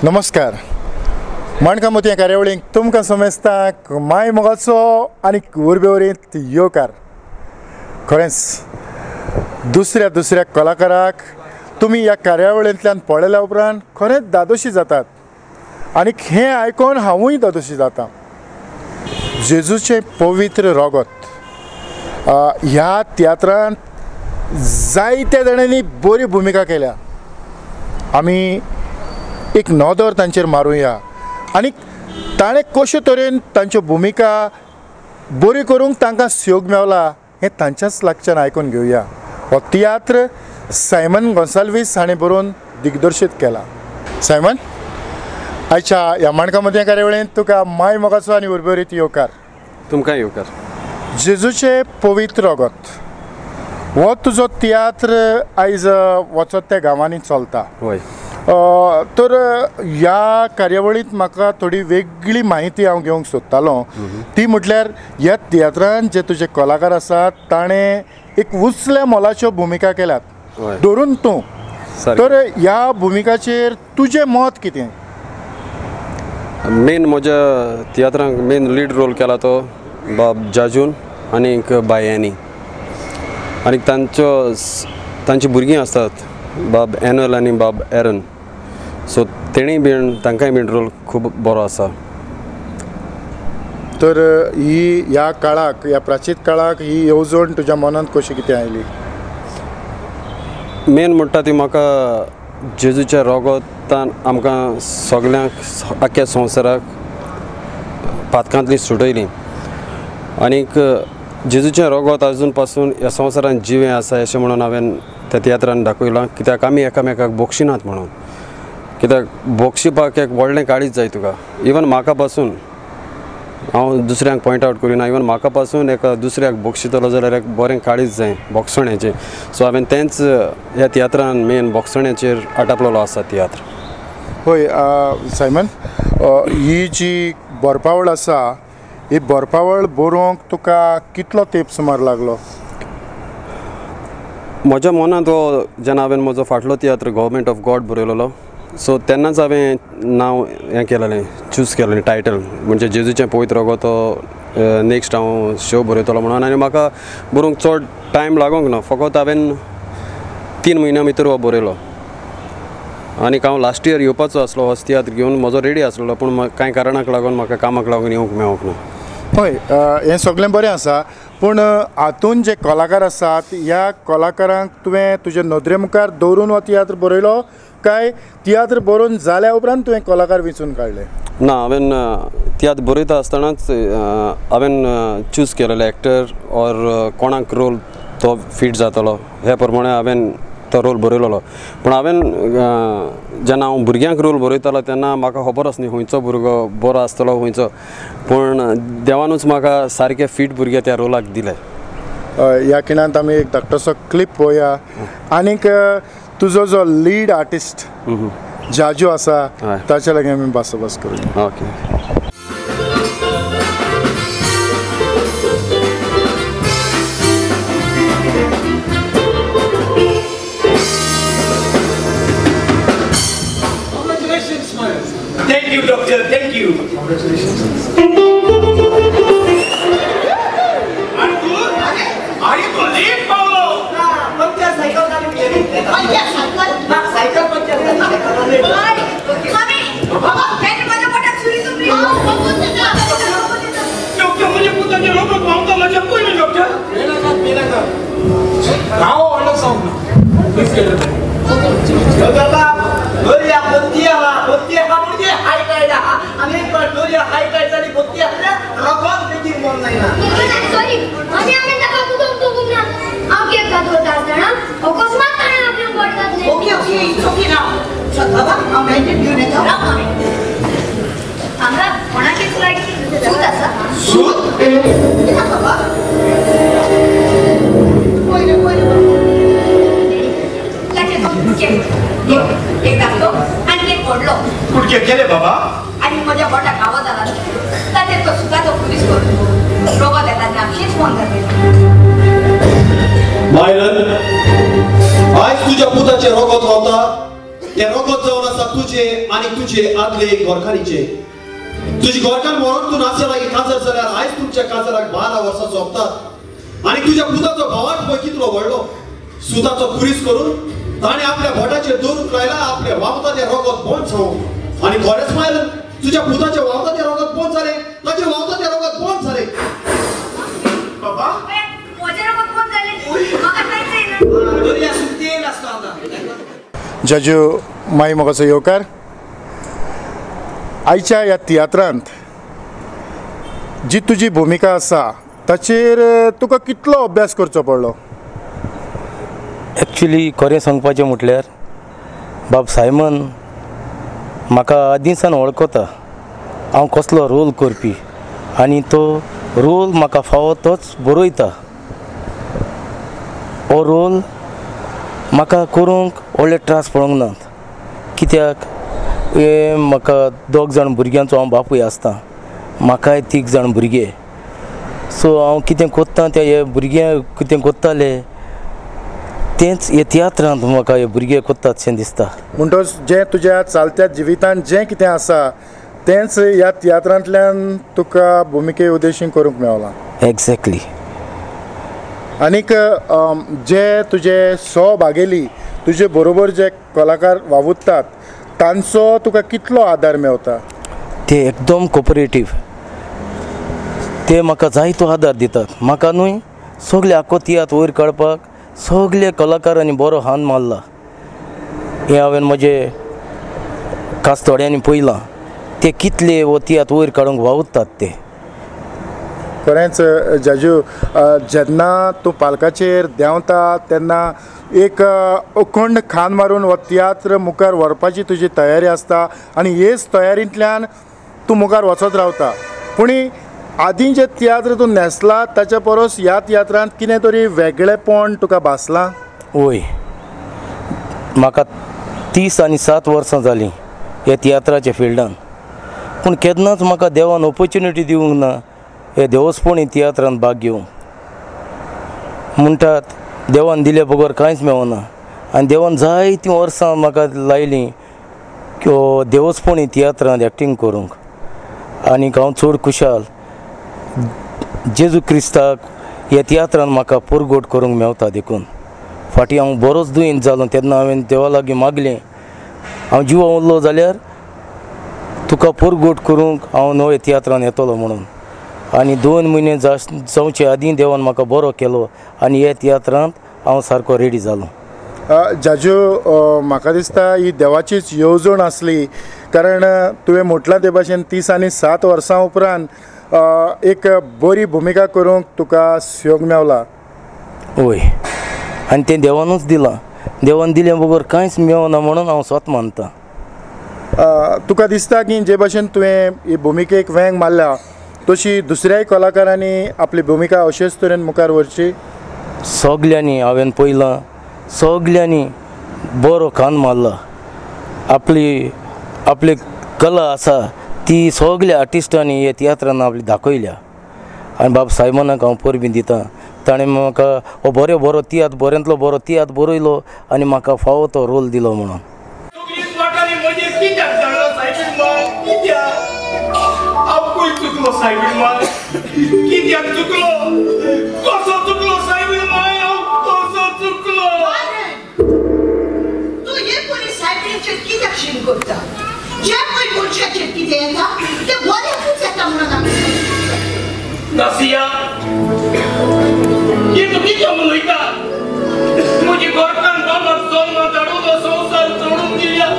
नमस्कार माणकां मोतयां कार्यावळीक तुमकां समेस्तांक माय मोगाचो आनी उर्बेवरीत येवकार। खरेंच दुसऱ्या दुसऱ्या कलाकाराक तुमी ह्या कार्यावळींतल्यान पळयल्या उपरांत खरेंच दादोशी जातात आनी हें आयकून हांवूय दादोशी जाता। जेजूचें पवित्र रगत ह्या तियात्रांत जायत्या जाणांनी बरी भुमिका केल्या। आमी एक नदर तांचेर मारुया आनी ताणें कशे तरेन तांच्यो भुमिका बरी करूंक तांकां सहयोग मेवला हें तांच्याच लागच्यान आयकून घेवया। हो तियात्र सायमन गोन्साल्वीस हाणें बरोवन दिग्दर्शीत केला। सायमन, आयच्या ह्या माणकां मोतयां कार्यावळींत तुका माय मोगाचो आनी उर्बेवरीत येवकार। तुमकां येवकार। जेजूचें पवित्र रगत हो तुजो तियात्र आयज वचत त्या गांवांनी चलता। हय, तर ह्या कार्यावळींत म्हाका थोडी वेगळी म्हायती हांव घेवंक सोदतालो, ती म्हटल्यार ह्या तियात्रान जे तुजे कलाकार आसात ताणें एक उचल्या मोलाच्यो भुमिका केल्यात धरून तूं, तर ह्या भुमिकाचेर तुजें मत कितें? मेन म्हज्या तियात्रांक मेन लीड रोल केला तो बाब जाजून आनी बायांनी, आनी तांचो तांची भुरगीं आसतात बाब एनल आनी बाब एरन, सो तेणी बीन तांकांय बीन रोल खूब बरो आसा। तर ही ह्या काळाक, ह्या प्राचीन काळाक ही येवजण तुज्या मनांत कशी कितें आयली? मेन म्हणटा ती म्हाका जेजूच्या रगतान आमकां सगल्यांक आख्ख्या संवसाराक पातकांतली सुटयली आनीक जेजूचें रगत आजून पासून ह्या संवसारान जिवें आसा अशें म्हणून हांवें त्या तियात्रान दाखयलां। कित्याक आमी एकामेकाक बोगशिनात म्हणून, कित्याक बोगशिपाक एक व्हडलें काळीज जाय तुका। इवन म्हाका पासून हांव दुसऱ्यांक पॉयंट आवट करिना, इवन म्हाका पासून एका दुसऱ्याक बोगशितलो जाल्यार एक बरें काळीज जाय बोगसण्याचें। सो हांवें तेंच ह्या तियात्रान मेन बोगसण्याचेर आटापलेलो आसा तियात्र। हय सायमन, ही जी बरपावळ आसा ही बरपावळ बरोवंक तुका कितलो तेंप सुमार लागलो? म्हज्या मनांत हो जेन्ना हांवें म्हजो फाटलो तियात्र गव्हर्मेंट ऑफ गॉड बरयलेलो, सो तेन्नाच हांवें नांव हें केलेलें, चूज केलेलें टायटल, म्हणजे जेजूचें पवित्र रगत हो नेक्स्ट हांव शो बरयतलो म्हणून। आनी म्हाका बरोवंक चड टायम लागोंक ना, फकत हांवें 3 म्हयन्या भितर हो बरयलो। आनी हांव लास्ट इयर येवपाचो आसलो हो तियात्र घेवन, म्हजो रेडी आसलेलो, पूण कांय कारणाक लागून म्हाका कामाक लागून येवंक मेळोंक ना। हय, हें सगळें बरें आसा, पूण हातून जे कलाकार आसात ह्या कलाकारांक तुवें तुजे नदरे मुखार दवरून हो तियात्र बरयलो काय तियात्र बरोवन जाल्या उपरांत तुवें कलाकार वेंचून काडले? ना, हांवें तियात्र बरयता आसतनाच हांवें चूज केलेले एक्टर ऑर कोणाक रोल तो फीट जातलो हे प्रमाणे हांवें तो रोल बरयलेलो। पूण हांवें जेन्ना हांव भुरग्यांक रोल बरयतालो तेन्ना म्हाका खबर आसली खंयचो भुरगो बरो आसतलो खंयचो, पूण देवानूच म्हाका सारके फीट भुरगे त्या रोलाक दिले। ह्या खिणांत आमी एक धाकटोसो क्लिप पळोवया आनीक तुजो जो लीड आर्टिस्ट जाजू आसा ताच्या लागीं आमी भासाभास करुया। Okay. Thank you, doctor. Thank you. Congratulations. Are you late, Paolo? Puncture cycle. Cycle puncture. Mummy, doctor, मुझे पुता के रोग मांगता मुझे कोई नहीं डॉक्टर। मेरा का। आओ ऑर्डर साउंड। प्लीज कर दो। बाबा, बोलिया बोलिया बोलिया मुझे हाई कायदा आणि डोरिया हाई कायदा आणि बोलिया रगत बेगीन मन नाही ना। सॉरी, आणि आम्ही ताका कुटुंब तुगुम ना। हांव केक खात वता आसतना अकस्मात ताणें आपलें बोट घातलें। ओके ओके, it's okay नाव। चल बाबा, हांव बँडेज घेवन येता। हांगा कोणाचेच लागीं सूत आसा? सूत? ना बाबा, पयलें पयलें केक एक धाकटो आनी एक व्हडलो। कुडके केले बाबा? आनी म्हज्या बोटाक आवाज आला ताचेर तो सुताचो पुलीस करून रोगत येता आनी आपशींच फोन जाता। बायलन, आयज तुज्या पुताचें रगत व्हांवता तें रगत जावन आसा तुजें। तुजे आनी तुजे आदले गोरकारीचे. तुजी गोरकार मरोन तूं नासले लागीं काजार जाल्यार आयज तुमच्या काजाराक 12 वर्सां सोंपतात. आनी तुज्या पुताचो भावाट पळय कितलो व्हडलो, सुताचो पुरीस करून ताणें आपल्या बोटाचेर दवरूंक लायला आपले व्हांवता तें रोगत बंद जावंक. आनी खरेंच मायलन तुज्या पुताचें व्हांवता तें रोगत बंद जालें, ताचें व्हांवता तें रोगत बंद जालें. बाबा म्हजें रोगत बंद जालें, म्हाका कांयच येना. दर्या सुकतेल आसता आतां. जाजू माई मोगाचो येवकार. आयच्या ह्या तियात्रांत जी तुजी भुमिका आसा ताचेर तुका कितलो अभ्यास करचो पडलो? एक्चुली खरें सांगपाचें म्हटल्यार बाब सायमन म्हाका आदींसान वळखता हांव कसलो रोल करपी आनी तो रोल म्हाका फावो तोच बरयता. हो रोल म्हाका करूंक व्हडले त्रास पडूंक नात, कित्याक हे म्हाका 2 जाण भुरग्यांचो हांव बापूय आसता, म्हाकाय 3 जाण भुरगे. सो हांव कितें कोत्ता ते हे भुरगे कितें कोत्ताले तेंच हे तियात्रांत म्हाका हे भुरगे कोत्तात शें दिसता. म्हणटच जें तुज्या चालत्या जिवितांत जें कितें आसा तेंच ह्या तियात्रांतल्यान तुका भुमिके उद्देशीन करूंक मेवलां. एग्जॅक्टली. आनीक जे तुजे सहभागेली तुजे बरोबर जे कलाकार वावुरतात तांचो तुका कितलो आदार मेवता? ते एकदम कोऑपरेटीव, ते म्हाका जायतो आदार दितात. म्हाका न्हय सगळे आख्खो तियात्र वयर काडपाक सगळे कलाकारांनी बरो हात मारला. हें हांवें म्हजे खास थोड्यांनी पळयलां, ते कितले हो तियात्र वयर काडूंक वावुरतात ते. खरेंच जाजू, जेन्ना तूं पालकाचेर देंवता तेन्ना एक अखंड खान मारून हो तियात्र मुखार व्हरपाची तुजी तयारी आसता आनी हेच तयारींतल्यान तूं मुखार वचत रावता. पूण आदीं जे तियात्र तूं न्हेसला ताच्या परस ह्या तियात्रांत कितें तरी वेगळेपण तुका भासलां? वय, म्हाका 30 आनी 7 वर्सां जालीं ह्या तियात्राच्या फिल्डान, पूण केन्नाच म्हाका देवान ऑपोर्चुनिटी दिवंक ना हे देवस्पणी तियात्रांत भाग घेवंक. म्हणटात देवान दिले बगर कांयच मेळना आनी देवान जायतीं वर्सां म्हाका लायलीं देवस्पणी तियात्रांत एक्टींग करूंक. आनीक हांव चड खुशाल जेजू क्रिस्ताक ह्या तियात्रान म्हाका परगट करूंक मेवता. देखून फाटीं हांव बरोच दुयेंत जालो तेन्ना हांवें देवा लागीं मागलें, हांव जिवा उरलो जाल्यार तुका परगट करूंक हांव नवे तियात्रान येतलो म्हणून. आनी 2 म्हयने जावचे आदीं देवान म्हाका बरो केलो आनी ह्या तियात्रांत हांव सारको रेडी जालो. जाजू, म्हाका दिसता ही देवाचीच येवजण आसली, कारण तुवें म्हटलां ते भाशेन 30 आनी 7 वर्सां उपरांत एक बरी भुमिका करूंक तुका संयोग मेवला. वय, आनी तें देवानूच दिलां, देवान दिलें बगर कांयच मेवना म्हणून हांव स्वत मानता. तुका दिसता की जे भाशेन तुवें ही भुमिकेक वेंग मारल्या तशी दुसऱ्याय कलाकारांनी आपली भुमिका अशेच तरेन मुखार व्हरची? सगल्यांनी हांवें पळयलां, सगल्यांनी बरो खान मारला. आपली आपली कला आसा ती सगल्या आर्टिस्टांनी ह्या तियात्रान आपली दाखयल्या. आनी बाब सायमनाक हांव परबीं दिता, ताणें म्हाका हो बरो बरो तियात्र बऱ्यांतलो बरो तियात्र बरयलो आनी म्हाका फावो तो रोल दिलो म्हणून. कित्याक चुकलो, कसो चुकलो सायबीण माय, हांव कसो चुकलो? तूं हे परी सायबीणचेर कित्याक शीण करता? जे पळय मनशाचेर कितें येता तें बऱ्याकूच येता म्हणून आमी नासिया, हे तूं कितें उलयता? म्हजी घरकान्न बाबाक जल्माक धाडून हो संवसार सोडून दिल्या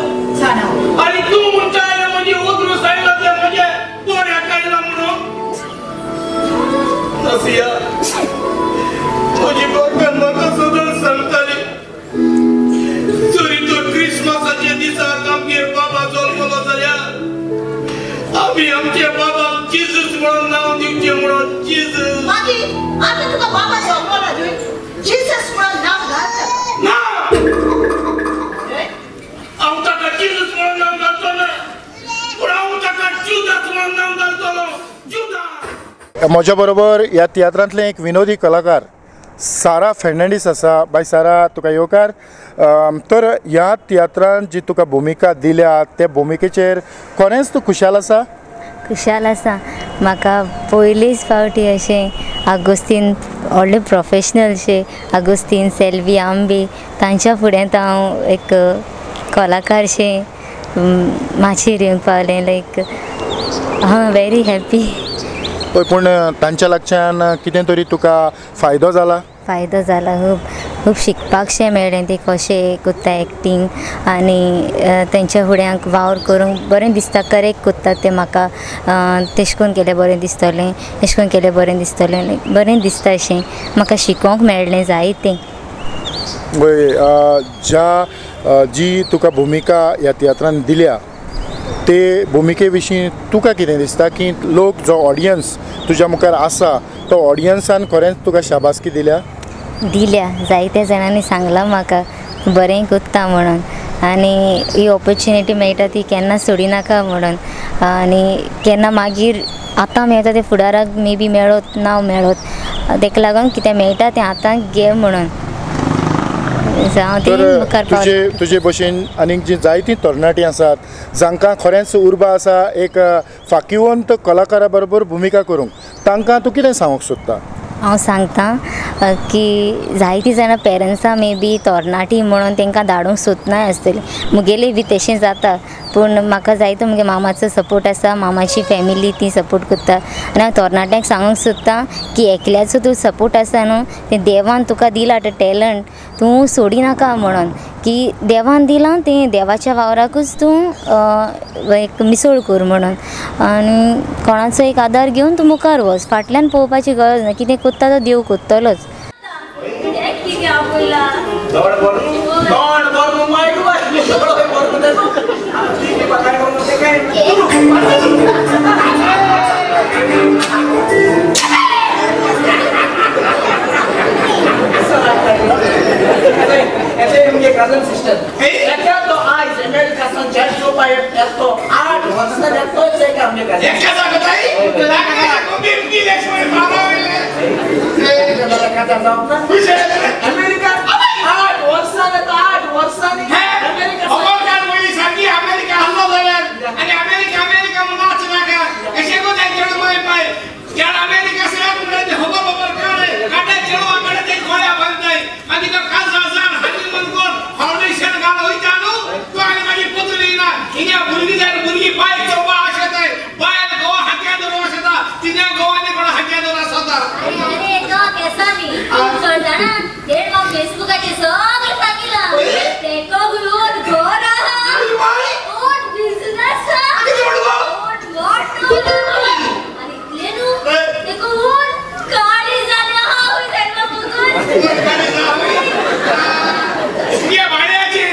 आनी तूं म्हणटा म्हजी उद्रू सायला तें म्हजें बऱ्याक आयलां म्हणून? नासिया, म्हजी घरकान्न म्हाका सदांच सांगताली, जरी तर क्रिसमसाच्या दिसाक आमगेर बाबा जल्मलो जाल्यार आमी आमच्या बाबाक जेजूस म्हणून नांव दिवचें म्हणून. जेजूस. मागीर आतां तुका बाबा जल्मला न्हय, जेजस म्हणून नांव घाल. ना, हांव ताका जेजूस म्हणून नांव घालचो ना, पूण हांव ताका जुदास म्हणून नांव घालतलो. जुदास. म्हज्या बरोबर ह्या तियात्रांतले एक विनोदी कलाकार सारा फेर्नांडीस आसा. बाय सारा, तुका येवकार. तर ह्या तियात्रान जी तुका भुमिका दिल्या त्या भुमिकेचेर खरेंच तूं खुशाल आसा? खुशाल आसा. म्हाका पयलीच फावटी अशें आगोस्तीन व्हडले प्रोफेशनलशे आगोस्तीन सेल्वी आंबे तांच्या फुड्यांत हांव एक कलाकारशें माचयेर येवंक पावलें. लायक हांव व्हेरी हॅप्पी. पळय, पूण तांच्या लागच्यान कितें तरी तुका फायदो जाला? फायदो जाला, खूब खूब शिकपाकशें मेळ्ळें. ते कशें करता एक्टींग आनी तेंच्या फुड्यांक वावर करूंक बरें दिसता. करेक्ट करता ते म्हाका, तेश कोन केलें बरें दिसतलें, तेश कोन केलें बरें दिसतलें, बरें दिसता अशें म्हाका शिकोंक मेळ्ळें जायतें. वय, ज्या जी तुका भुमिका ह्या तियात्रान दिल्या ते भुमिके विशीं तुका कितें दिसता की लोक जो ऑडियन्स तुज्या मुखार आसा तो ऑडियन्सान खरेंच तुका शाबासकी दिल्या? दिल्या, जायत्या जाणांनी सांगलां म्हाका बरें करता म्हणून आनी ही ऑपॉर्च्युनिटी मेळटा ती केन्ना सोडिनाका म्हणून. आनी केन्ना मागीर आतां मेळटा तें फुडाराक मे बी मेळत ना मेळत, तेका लागून कितें मेळटा तें आतां घे म्हणून. तर तुजे भशेन आनीक जी जायतीं तरणाटीं आसात जांकां खरेंच उर्बा आसा एक फाकिवंत कलाकारा बरोबर भुमिका करूंक, तांकां तूं कितें सांगूंक सोदता? हांव सांगता की जायतीं जाणां पेरंट्सां मे बी तरणाटीं म्हणून तांकां धाडूंक सोदनाय आसतलीं. मुगेलें बी तशें जाता, पूण म्हाका जायतो मुगे मामाचो सपोर्ट आसा, मामाची फॅमिली ती सपोर्ट करता. आनी हांव तरणाट्यांक सांगूंक सोदता की एकल्याचो तूं सपोर्ट आसा न्हू, तें देवान तुका दिलां तें टॅलंट तूं सोडिनाका म्हणून, की देवान दिलां तें देवाच्या वावराकूच तूं एक मिसळ कर म्हणून. आनी कोणाचो एक आदार घेवन तूं मुखार वच, फाटल्यान पळोवपाची गरज ना. कितें करता तो देव करतलोच. Cousin sister. तो आयज अमेरिका तो 8 वर्सां तोच एक आमगे अमेरिका 8 वर्सां 8 वर्सांनी अमेरिका हल्लो जाल्यार आनी अमेरिका अमेरिका म्हणून नाका अशें कोण अमेरिका खबर खबर काडे चेडवा काडे ते गोळ्या बांदताय मागीर तो काजार जावन हानी कोण फावंडेशन घाल वयता न्हू तो आनी मागीर पत्रून येयना. हिंगा भुरगीं जाय भुरगीं बायल चोवपा आशेताय, बायल घोवा हाक्या दवरून आशेता, तिज्या घोवानी कोणा हाक्या दवरून आसता. फेसबुकाचेर सगळें सांगिलां तेका ओट घर आहा, ओट बिजनेस आहा, ओट मोटो आनी इतलें न्हू तेका ओट गाडी जाली आहा. तुगे भाड्याची